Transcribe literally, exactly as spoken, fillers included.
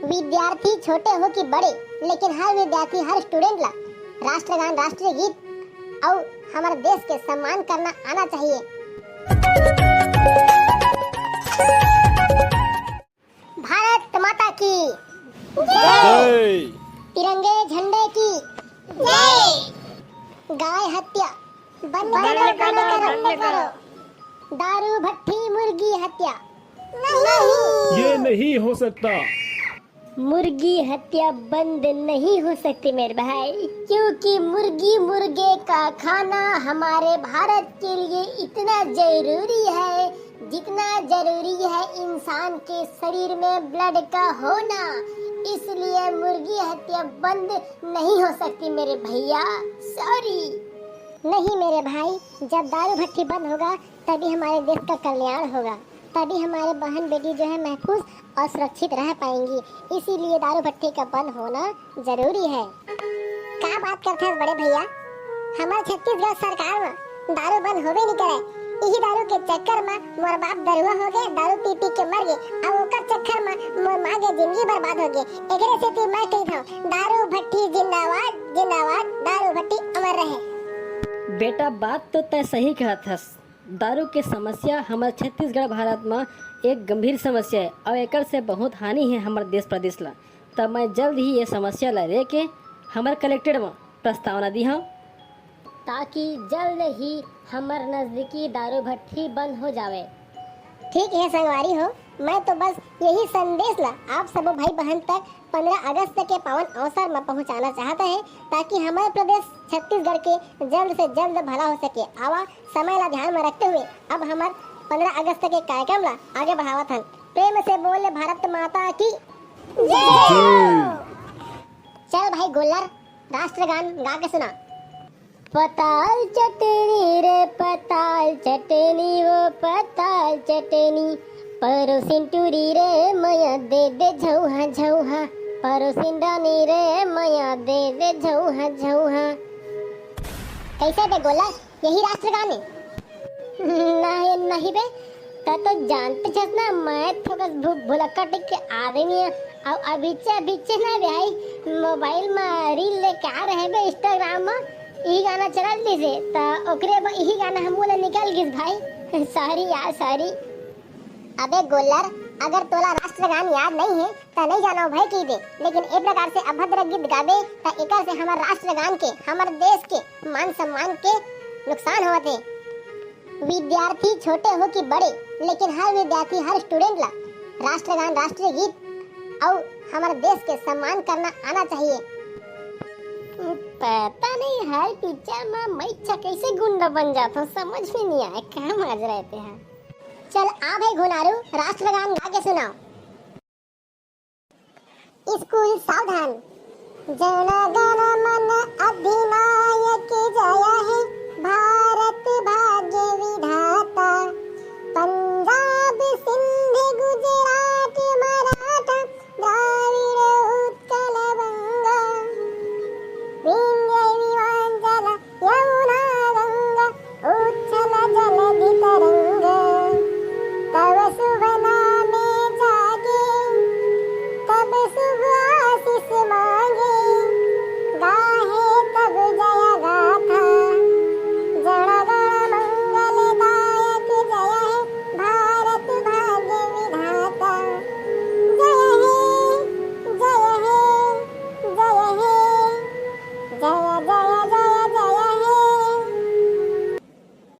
विद्यार्थी छोटे हो कि बड़े, लेकिन हर विद्यार्थी, हर स्टूडेंट ला राष्ट्रगान, राष्ट्रीय गीत अउ हमर देश के सम्मान करना आना चाहिए। भारत माता की जय। तिरंगे झंडे की जय। गाय हत्या बंद करो, बंद करो। दारू भट्टी मुर्गी हत्या नहीं। ये नहीं हो सकता। मुर्गी हत्या बंद नहीं हो सकती मेरे भाई, क्योंकि मुर्गी मुर्गे का खाना हमारे भारत के लिए इतना जरूरी है जितना जरूरी है इंसान के शरीर में ब्लड का होना। इसलिए मुर्गी हत्या बंद नहीं हो सकती मेरे भैया, सॉरी। नहीं मेरे भाई, जब दारू भट्टी बंद होगा तभी हमारे देश का कल्याण होगा, तभी हमारे बहन बेटी जो है महफूज और सुरक्षित रह पाएंगी। इसीलिए दारू भट्टी का बंद होना जरूरी है। का बात करथस बड़े भैया, हमर छत्तीसगढ़ सरकार म दारू बंद होबे नी करे। इही दारू के चक्कर म मोर बाप दरुआ हो गे, दारू पी पी के मर गे, अब ओकर चक्कर म मोर माँ के जिंदगी बर्बाद हो गे। एकरे सेती मैं कहिथंव, दारू भट्टी जिंदाबाद, जिंदाबाद, दारू भट्टी अमर रहे। बेटा, बात तो तय सही कहत हस। दारू के समस्या हमर छत्तीसगढ़ भारत म एक गंभीर समस्या है और एकर से बहुत हानि है हमर देश प्रदेश ला। तब मैं जल्द ही ये समस्या ला लेके हमर कलेक्ट्रेट म प्रस्तावना दी हूँ, ताकि जल्द ही हमर नजदीकी दारू भट्टी बंद हो जावे। ठीक है संगवारी हो, मैं तो बस यही संदेश ला आप सबो भाई बहन तक पंद्रह अगस्त के पावन अवसर म पहुंचाना चाहता है, ताकि हमर प्रदेश छत्तीसगढ़ के जल्द से जल्द भला हो सके। आवा समय ला ध्यान में रखते हुए अब हमर पंद्रह अगस्त के कार्यक्रम ला आगे बढ़ावत हन। प्रेम से बोल भारत माता की जय। चल भाई गोल्लर, राष्ट्रगान गा के सुना। पताल चटनी रे पताल चटनी, वो पताल चटनी, परोसिन टूरी रे मया दे दे झौहा झौहा, परोसिन रानी रे मया दे दे झौहा झौहा। कैसे बे गोल्लर, यही राष्ट्रगान है? नहीं, नहीं बे, तै तो जानत हस ना, मैं थोकस भु-, भुलक्कड़ टाइप के आदमी है। अउ अभीचे, अभीचे ना भाई, मोबाइल म रील लेके आ रहे बे, Instagram म इही गाना चलत रहिसे, त ओकरे ब-, इही गाना हमू ला निकल गिस भाई। सॉरी यार, सॉरी। अबे गोल्लर, अगर तोला राष्ट्रगान याद नहीं है, त नहीं जानो भाई कहि दे, लेकिन ए प्रकार से अभद्र गीत गाबे, त एकर से हमर राष्ट्रगान के, हमर देश के मान सम्मान के नुकसान होवत हे। विद्यार्थी छोटे हो कि बड़े, लेकिन हर विद्यार्थी, हर स्टूडेंट ला राष्ट्रगान, राष्ट्रीय गीत अउ हमर देश के सम्मान करना आना चाहिए। पता नहीं हर पिक्चर में मैं अच्छा कैसे गुंडा बन जाता हूँ, समझ में नहीं आया, कहाँ माज रहते हैं। चल आ भाई घुनारू, राष्ट्रगान गा के सुनाओ। स्कूल सावधान। जन गण मन अधिनायक जय हे।